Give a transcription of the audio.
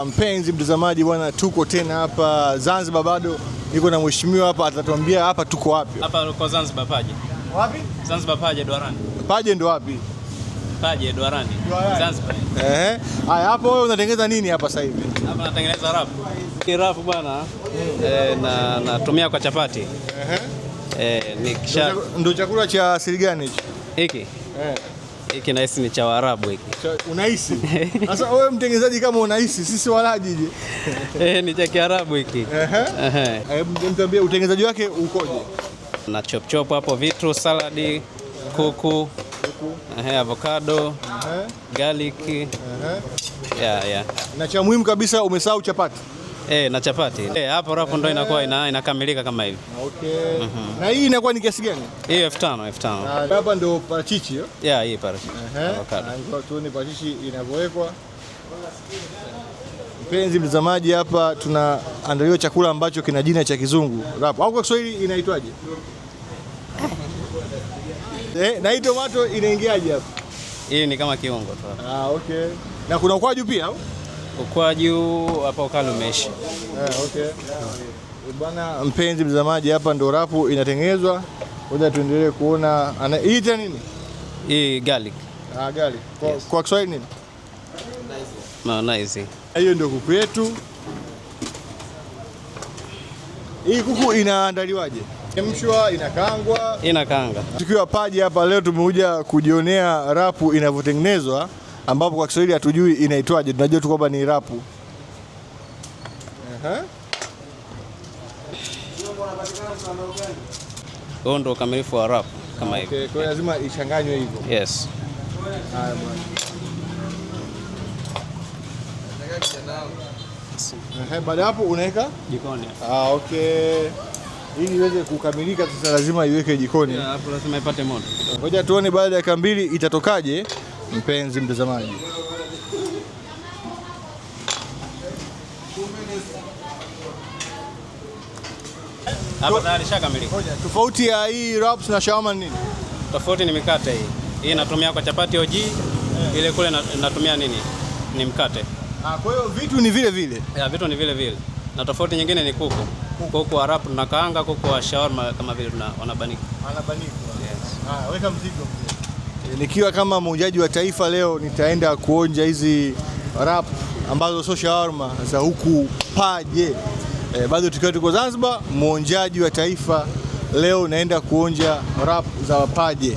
Mpenzi mtazamaji bwana, tuko tena hapa Zanzibar, bado niko na mheshimiwa hapa, atatuambia hapa tuko wapi. Hapa kwa Zanzibar Paje. Wapi? Zanzibar Paje Duarani. Paje ndo wapi? Paje Duarani. Duarani. Zanzibar. Ehe. Haya, hapo wewe unatengeneza nini hapa sasa hivi? Hapa natengeneza rapu. Hii rapu bwana, na natumia kwa chapati. Ehe. Nikisha Ndo chakula cha asili gani hicho? hiki Eh. hiki nahisi ni cha Waarabu hiki. Unahisi? Sasa wewe mtengenezaji kama unahisi, sisi walaji je? Ni cha Kiarabu hiki. Ehe. Ehe. Hebu mtuambie utengenezaji wake ukoje? Na chop chop hapo vitu, saladi, kuku, ehe, avocado, Ehe. garlic. Ehe. Yeah, yeah. Na cha muhimu kabisa umesahau chapati. Na chapati. Hapo rapu ndo inakuwa inakamilika kama hivi. Okay. Na hii inakuwa ni kiasi gani? Hii 5000, 5000. Ah, hapa ndo parachichi eh? Yeah, hii parachichi. Ehe. Avocado. Na ngoja tuone parachichi inavyowekwa. Mpenzi mtazamaji, hapa tunaandaliwa chakula ambacho kina jina cha kizungu wrap, au kwa Kiswahili inaitwaje? Na hii tomato inaingiaje hapa? Hii ni kama kiungo tu. Ah, okay. Na kuna ukwaju pia au? Ukwaju hapa ukali umeisha. Okay. Bwana mpenzi mtazamaji, hapa ndo rapu inatengenezwa. Ngoja tuendelee kuona hii tena nini? Hii garlic. Ah, garlic. Kwa Kiswahili nini? Mayonnaise. Hiyo ndio kuku yetu. Hii kuku inaandaliwaje? Chemshwa, inakaangwa. Inakaanga. Tukiwa Paje hapa leo tumekuja kujionea rapu inavyotengenezwa, ambapo kwa Kiswahili hatujui inaitwaje, tunajua tu kwamba ni rapu. Ehe. Huo ndio ukamilifu wa wrap kama hivi. Okay, kwa hiyo lazima ichanganywe hivyo. Yes. Haya bwana. Ehe, baada hapo unaweka Jikoni. Ah, okay. Ili iweze kukamilika sasa lazima iweke jikoni. Yeah, hapo lazima ipate moto. Ngoja tuone baada ya dakika mbili itatokaje, mpenzi mtazamaji. Hapa tayari ishakamilika. Ngoja, tofauti ya hii wraps na shawarma ni nini? Tofauti ni mikate hii. Hii natumia kwa chapati OG, ile kule natumia nini? Ni mkate. Ah, kwa hiyo vitu ni vile vile. Ya, vitu ni vile vile. Na tofauti nyingine ni kuku. Kuku wa wrap tunakaanga, kuku wa shawarma kama vile wanabanika. Anabanikwa. Yes. Ah, weka mzigo mzee. Nikiwa kama mwonjaji wa taifa leo nitaenda kuonja hizi wrap ambazo sio shawarma za huku Paje. Bado tukiwa tuko Zanzibar, mwonjaji wa taifa leo naenda kuonja wrap za Paje.